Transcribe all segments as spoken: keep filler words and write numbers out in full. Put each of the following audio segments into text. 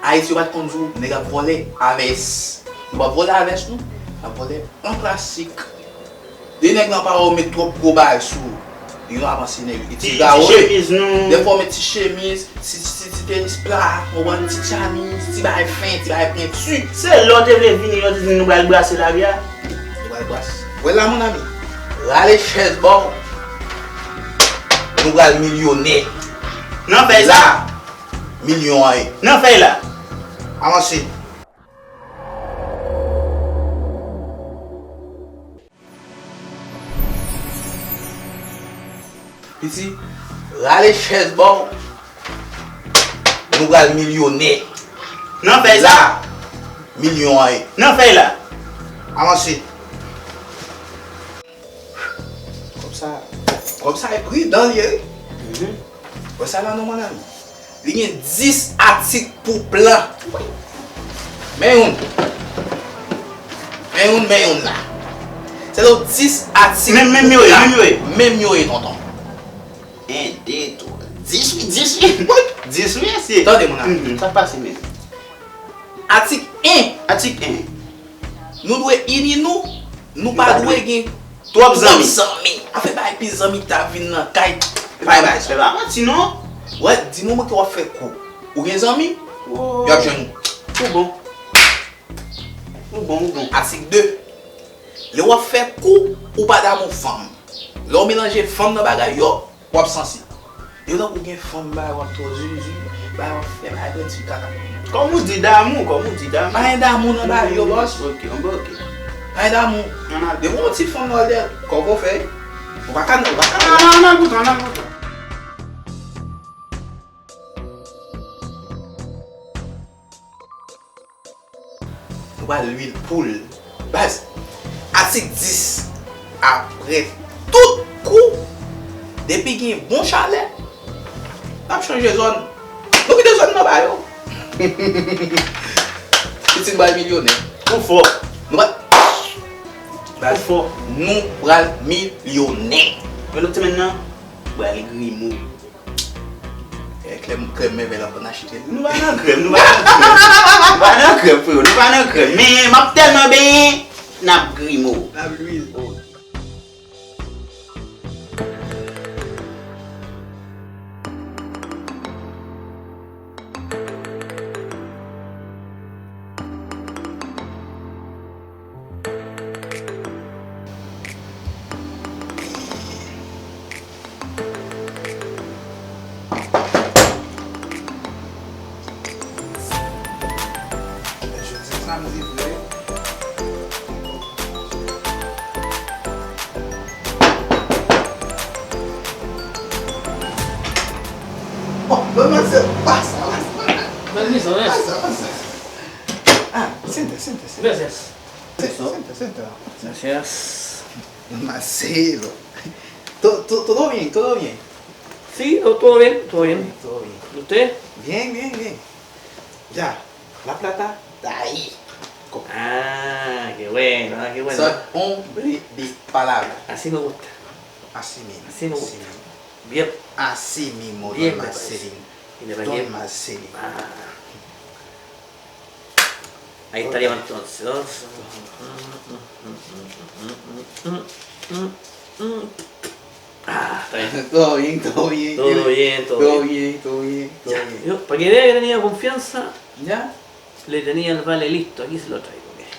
Ayiti yo pa t konn di w nèg ap vòlè avès. Nou p ap vòlè avès nou, n ap vòlè an plastik. De nèg nan pa wè w met twòp gwo bagay sou ou. Yo avanse nèg yo. Ti, ti gawon, ti chemiz nou. Dèfwa w met ti chemiz, ti, ti, ti tenis pla, w konprann, ti chemiz, ti bagay fen, ti bagay pwenti. Se lè w te vle vini, lè w te di nou pral brase lari a. Nou pral brase. Wè la, mon ami. Rale chèz ba w. Nou pral milyonè. Nan fèy sa. La, milyon an ye. Nan fèy la. Avanse. Piti, rale chèz ba w. Nou pral milyonè. Nan fèy sa. La, milyon an ye. Nan fèy la. Avanse. Kòb sa, kòb sa e pridan li ye, wi. Mhm. Wè sa la non, mon ami. Li gen dis atik pou plan. Men youn. Men youn, men youn la. Se yo dis atik pou plan. Menm, menm yo ye, menm yo ye. Menm yo ye, tonton. En, de, twa. Dis wi, dis wi. Dis wi, mesye. Tande, mon ami. Mhm, sa pase menm. Atik en. Atik en. Nou dwe ini nou, nou pa dwe gen twòp zanmi. Twòp zanmi. Afè bagay pi zanmi ki ta vin nan kay, pa bay sa. Se pa manti non. Wè, di moman ke w ap fè kou, ou gen zanmi, yo ap jwenn ou. Ou bon. Ou bon, ou bon. Atik de. Lè w ap fè kou, ou pa damou fanm. Lè w melanje fanm nan bagay yo, w ap sanse. Yo tankou gen fanm bagay w ap twò zuzu, bagay w ap fè bagay pwenti kaka. Kòm ou di damou, kòm ou di damou. Pa gen damou nan bagay yo, bòs. Ok, ok. Pa gen damou. Depi yon ti fanm nan dèyè kò w fè, ou pa ka, ou pa ka. Ann al, ann al, ann al goutan, ann al goutan. Nou pral lwil poul. Baz, atik dis. Apre tout kou, depi gen bon chalè, n ap chanje zòn. Nou kite zòn nan ba yo. Pitit bay milyonè. Ou fò. Nou pa. Baz, ou fò. Nou pral milyonè. Men lòt semèn nan, pral grimo. E, krèm, krèm mèvèl ap ann achte l. Nou pa nan krèm, nou pa nan krèm. Nou pa nan krèm, freo, nou pa nan krèm. Men, m ap tèlman benyen, n ap grimo. N ap lwil. Oh, manmzèl, pasa, pasa. Pasa, pasa. Ah, sente, sente, sente. Gracias. Sente, sente, sente. Gracias. Marcelo. To-, to-, todo bien, todo bien. Sí, to-, todo bien, todo bien. Todo bien. ¿Y usted? Bien, bien, bien. Ya, la plata está ahí. Ah, qué bueno, ah, qué bueno. Soy hombre de palabra. Así me gusta. Así mismo, así mismo. Así me gusta. Bien. Así mismo, bien, don Marcelino. Y le pagué. Don Marcelino. Ah. Ahí estaríamos entonces. Dos. Ah, está bien. Todo bien, todo bien. Todo bien, todo bien. Todo bien, todo bien, todo bien. Ya, yo, para que vea que tenía confianza, ya, le tenía el vale listo. Aquí se lo traigo, mire.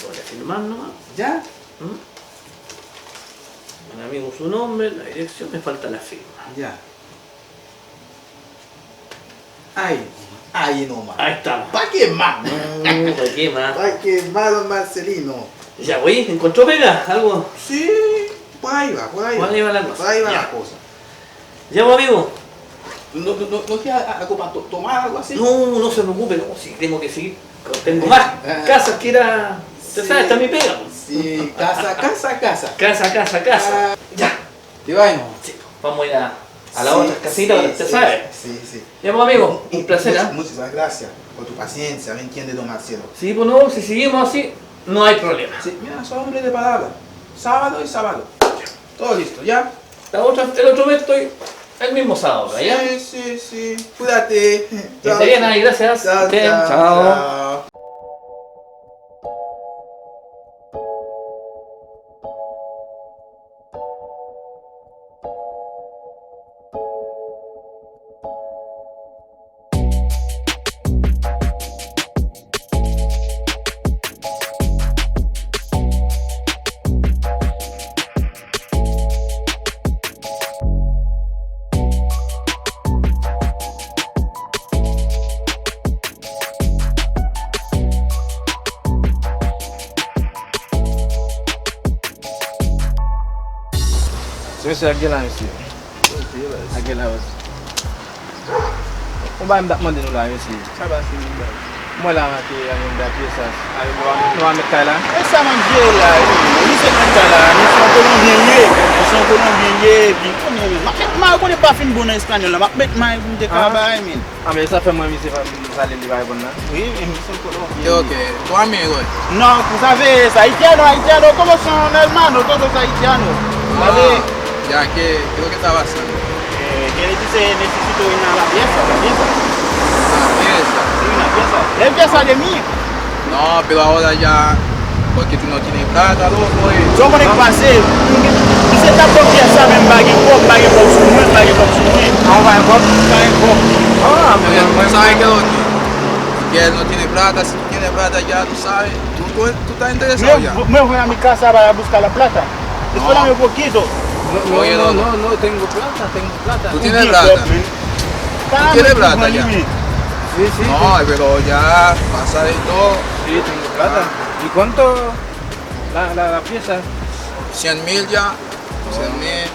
Voy a firmar nomás. Ya. ¿Mm? El amigo, su nombre, la dirección, me falta la firma. Ya. Ay, ay, non, man. Ahí estamos. Pa gen mal, non. Mm, pa gen mal. Pa gen mal, Marcelino. Ya, oye, encontró pega, algo. Sí, por ahí va, por ahí va. Por ahí va la cosa. Por ahí va la cosa. Ya, pues, amigo. No, no, no, no quiere a-, algo para to-, tomar, algo así? No, no se preocupe, no, si tengo que seguir, tengo más. Ah. Casa, quiera, usted sabe, está mi pega, pues. Sí, casa, casa, casa. Casa, casa, casa. Ah. Ya. Te bay non. Sí, vamos a ir a, a la otra casita, usted sabe. Sí, sí. Ya, pues, amigo, un placer, ¿ah? Muchas gracias por tu paciencia, ¿me entiendes, don Marcelo? Sí, pues no, si seguimos así, no hay problema. Sí, mira, soy hombre de palabra. Sábado y sábado. Todo listo, ¿ya? La otra, el otro mes estoy El mismo sábado, ¿ya? Sí, sí, sí. Cuídate. Que te bien ahí, gracias. Chao, Bien, chao, chao. Chao. Mesye, ak gen la, mesye. Ak gen la, mesye. Yon bagay m t ap mande nou la, mesye. Sa pase, menm baz? Mwen la, m ap yon da pyesas. A, nou va, nou va met kay la? E sa m ap di w la, wi. Misye met kay la, misye yon Kolonbyen li ye. Misye yon Kolonbyen li ye, epi konnen, m ap met may, ou konnen pa fin bon nan espanyòl la, m ap met may pou m te ka bay, men. A, men sa fè mwen, misye pa, m salye li pa reponn la. Wi, men misye yon Kolonbyen li ye. Ok, ok. Tú amigo, eh. No, tú sabes, haitiano, haitiano, ¿cómo son, hermano? Todos haitianos. ¿Sabes? Ya, ¿qué, qué es lo que está pasando? Eh, que dice, necesito ir a la pieza, la pieza. La pieza. Sí, una pieza. Es pieza de mí. No, pero ahora ya, porque tú no tienes plata, loco, eh. Yo konnen k pase. Misye t ap ban pyès sa, men m pa gen kòb, m pa gen kòb sou mwen, m pa gen kòb sou mwen. A, ou pa gen kòb? M pa gen kòb. Ah, Oye, tú sabes qué es lo que, que él no tiene plata, si tú tienes plata ya, tú sabes, tú, tú, tú estás interesado ya. Mwen, mwen, mwen, mi casa para buscar la plata. Espérame un poquito. No, no, no, no, no tengo plata, tengo plata. Tú tienes plata. Tú tienes plata ya. Sí, sí. No, pero ya pasa de todo. Sí, tengo plata. ¿Y cuánto la, la, la pieza? Cien mil ya. Cien mil.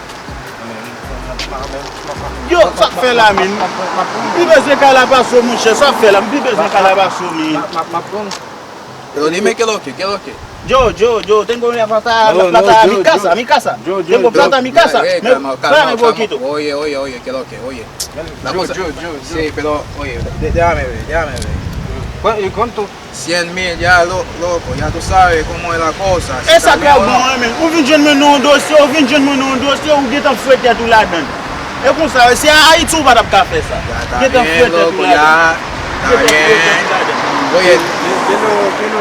Yo, sa k fè la, men? M pi bezwen kalabaso, monchè, sa k fè la? M pi bezwen kalabaso, men. Ma, ma, ma pran. Pero dime qué es lo que, qué es lo que. Yo, yo, yo, tengo una plata, No, no, plata a yo, mi casa, yo. A mi casa. Yo, yo, Tengo yo. Plata a mi casa. Eh, Me, calma, calma, Espérame un calma. Poquito. Oye, oye, oye, qué es lo que, oye. La Yo, cosa, yo, yo, yo. Sí, pero, oye, de- déjame ver, déjame ver. ¿Cuá- ¿Y cuánto? Cien mil ya, lo, loco, ya tú sabes cómo es la cosa. Si E sa sale ka o no. Bon, men. Ou vin jwenn mwen nan yon dosye, ou vin jwenn mwen nan yon dosye, ou gentan foure tèt ou ladan. E konsa, se Ayiti ou pa t ap ka fè sa. Ya, está Gentan bien, foure tèt ou loco, ladan. ya. Está Gentan foure tèt bien. ou ladan. Oye, Pero, pero,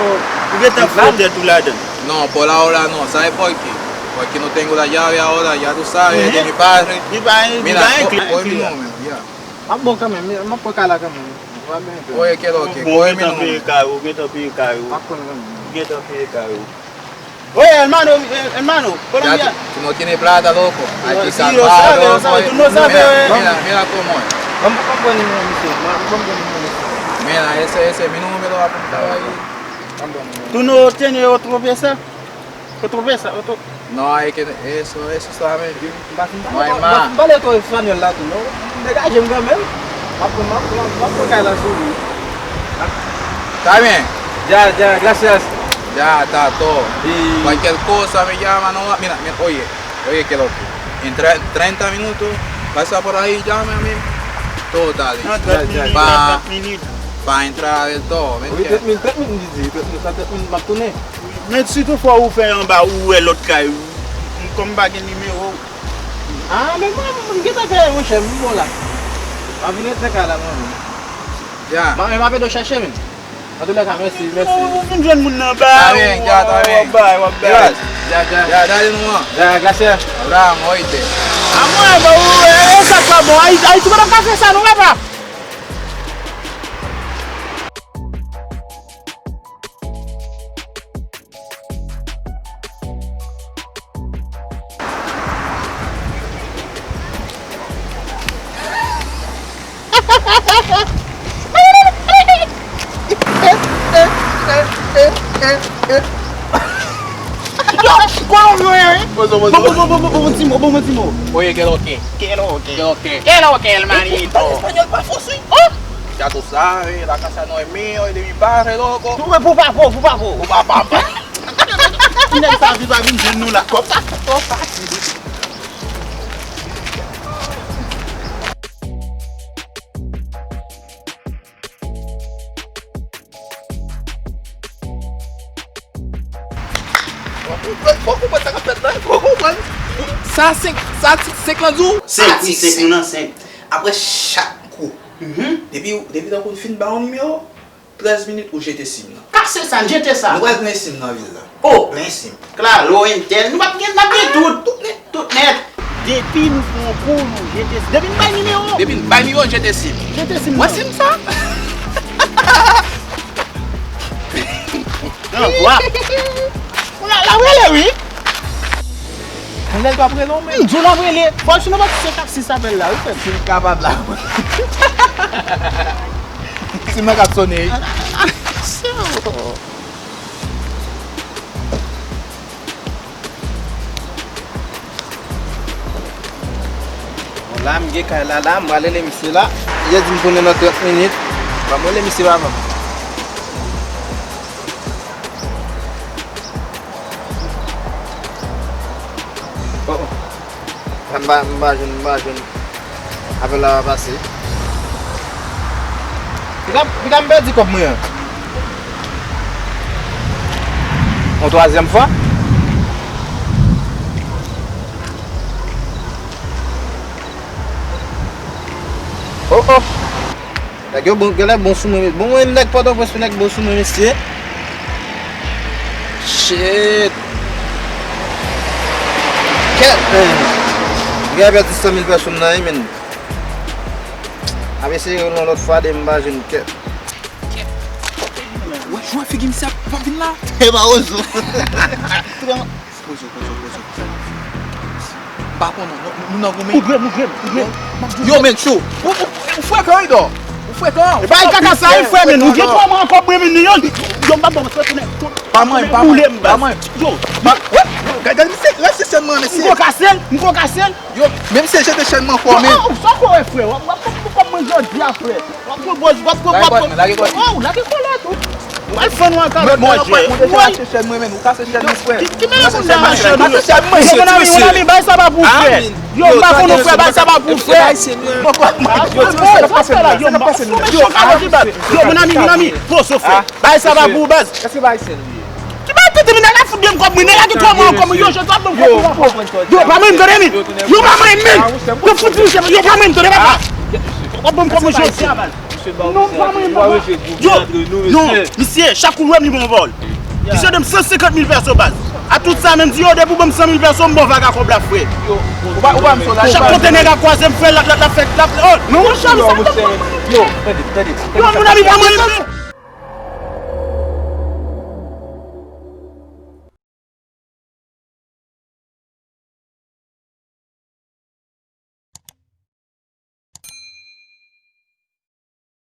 Ou gentan foure tèt ou ladan. no, por ahora no, ¿sabes por qué? Porque no tengo la llave ahora, ya tú sabes, de mi padre. Li pa, li Mira, pa o- enkli. oye mi número, ya. M ap bon kanmenm, m ap pran kay la kanmenm. Ou pa byen tou. Oye, qué es lo que, Bon, oye mi gentan peye número. kay ou, gentan peye kay ou. M ap pran kanmenm. Gentan peye kay ou. Oye, hermano, eh, hermano, Ya Colombia. tú, tú no tienes plata, loco. Hay que Sí, lo calmar, sabe, lo loco, sabe, eh. tú no sabes, Mira, eh. Mira, mira cómo es. Ban m, ban m pran nimewo misye. Ban m pran nimewo misye. Mira, ese, ese, mi número apuntado ahí. Ban m pran nimewo. Tú no tienes otro pieza? Otro pieza, otro. No, es que eso, eso solamente. M pa fin pale, No hay m pa- más. m pa fin pale twòp espanyòl la tou, non. M degaje m kanmenm. M ap pran, m ap pran, m ap pran kay la sou li. Está bien. Ya, ya, gracias. Ya, está todo. Y- Cualquier cosa me llama, no, mira, mira, oye, oye, qué loco. En tre- treinta minutos pasa por ahí, llámame. Todo está listo. Nan trant minit, Pa- nan trant minit. Pa entrar del todo, ¿me Wi, trant entiendes? minit, trant minit, m di, trant minit, sa trant minit, m ap tounen. Men si toutfwa ou fè anba, ou wè lòt kay, ou, m kòm m pa gen nimewo. Ah, men mwen, m gentan fè, monchè, m bon la. M ap vin rete nan kay la, mwen menm. Ya. M ap, m ap ede w chèche, men. Antoulèka, mèsi, mèsi. Ou vin jwenn moun nan ba, Está bien, ya, está bien. W ap bay, w ap bay. Gracias. Ya, ya. Ya, dale nomás. Ya, gracias. Hablamos, oíste. A mwen, ba, ou, e, e sa k pa bon. Ayiti, Ayiti, pa t ap ka fè sa, non, papa. Yo, Kolonbyen, wi. Bon, bon, bon, bon, bon, bon, bon, ti mo, bon, bon, ti mo. Oye, qué loco. Qué loco. Qué loco. Qué loco, hermanito. Español pa fò, sí. Oh. Ya tú sabes, la casa no es mío, es de mi padre, loco. Pou, pou pako, pou pako. Pou papa. Nèg sa vin pa vin jwenn nou la. Kòb sa. Kòb sa. Ou konprann sa k ap fèt la? Ou konprann? Sa senk, sa ti senk lan di w? Senk, wi, senk, nou nan senk. Apre chak kou. Mhm. Depi, depi tankou n fin ba w nimewo, trèz minit ou jete sim nan. Kase sa, n jete sa. Nou pral plen sim nan vil la. Oh! Plen sim. Klalo, Entel, nou p ap gen, n ap gen tout. Tout nèt, tout nèt. Depi nou fè yon kou, nou jete sim. Depi n bay nimewo. Depi n bay nimewo, n jete sim. Jete sim nan. Wè sim sa? Nan vwa. Ou la, la rele, wi. Anel p ap rele w, men. M di w l ap rele. Fò l sou nan pati senk ak sis apèl la, wi, frè m. Si l kapab la. Si m nan k ap sone, wi. Bon, la, m gen kay la, la, m pral rele misye la. Misye di m tounen nan trant minit. Ban m rele misye avan. Oh, oh. M pa, m pa jwenn, m pa jwenn. Apèl la pa pase. Pita, pita m pèdi kòb mwen an. Yon twazyèm fwa. Oh, oh. Nèg yo bon, genlè bon sou mwen. Bon, mwen, nèg Pòtoprens, nèg bon sou mwen, mesye. Shit. Kèt, men. Genlè pèdi san mil pèsonn nan, wi, men. Ap eseye yon lòt fwa, de m pa jwenn kèt. Wè, jwè figi misye ap, ap vin la. E pa Ozo. Poze w, poze w, poze w. M pa konnen, nou, nou nan goumen. Ouvre m, ouvre m, ouvre m. Yo, men, cho. Ou, ou, ou frekan, wi, dò. Ou frekan. E bay kaka sa, wi, frè, men. Nou gen twa mwa ankò, mwen, men, yo, yo, m pa bon, mwen, tounen. Pa mwen, pa mwen, pa mwen. Yo. Pa, wè, gade, gade, misye, reste sèlman, mesye. M ko kase l, m ko kase l. Yo, men misye jete chèn mwen ankò, men. Oh, sa w ko wè, frè? W ap, w ap, w ap manje jodi a, frè. W ap pran bòz, w ap pran, w ap pran. Lage kòd. Oh, lage kòd la tou. Ou al fann ou an kalòt manje. Mwen, mwen, mwen, mwen, ou kase chèn mwen, men, ou kase chèn mwen, frè. Ki, ki mèt ou nan manje nou? Kase chèn mwen, yo, monami, monami, bay sa pa pou frè. Yo, m pa konn ou frè, bay sa pa pou frè. Yo, ti mesye, sa k pase nou la? Sa k pase nou la? Yo, monami, monami, poze w, frè. Bay sa pa pou ou, baz. Èske bay sèl ou ye? Ki bay tete, men nèg la fout de m kòb mwen, nèg la gen twa mwa ankò, men yo, jodi a ban m kòb mwen ankò. Yo, pa mwen, m tande, men. Yo, pa mwen, men. Yo fout mouche, yo, pa mwen, m tande, papa. W ap ban m kòb mwen jodi a, baz. Non, pa mwen, papa. Yo, non, misye, chak kou l wè m, li ban m vòl. Li sot de m san senkant mil pèso, baz. A tout sa, menm di yo, depi w ban m san mil pèso, m ba w vaga kòb la, frè. Ou pa, ou pa m sot la. Chak kote nèg ap kwaze m, frè, l ap, l ap, l ap fè, l ap, oh, non, monchè, sa, yo, tande, tande. Yo, monami, pa mwen, men.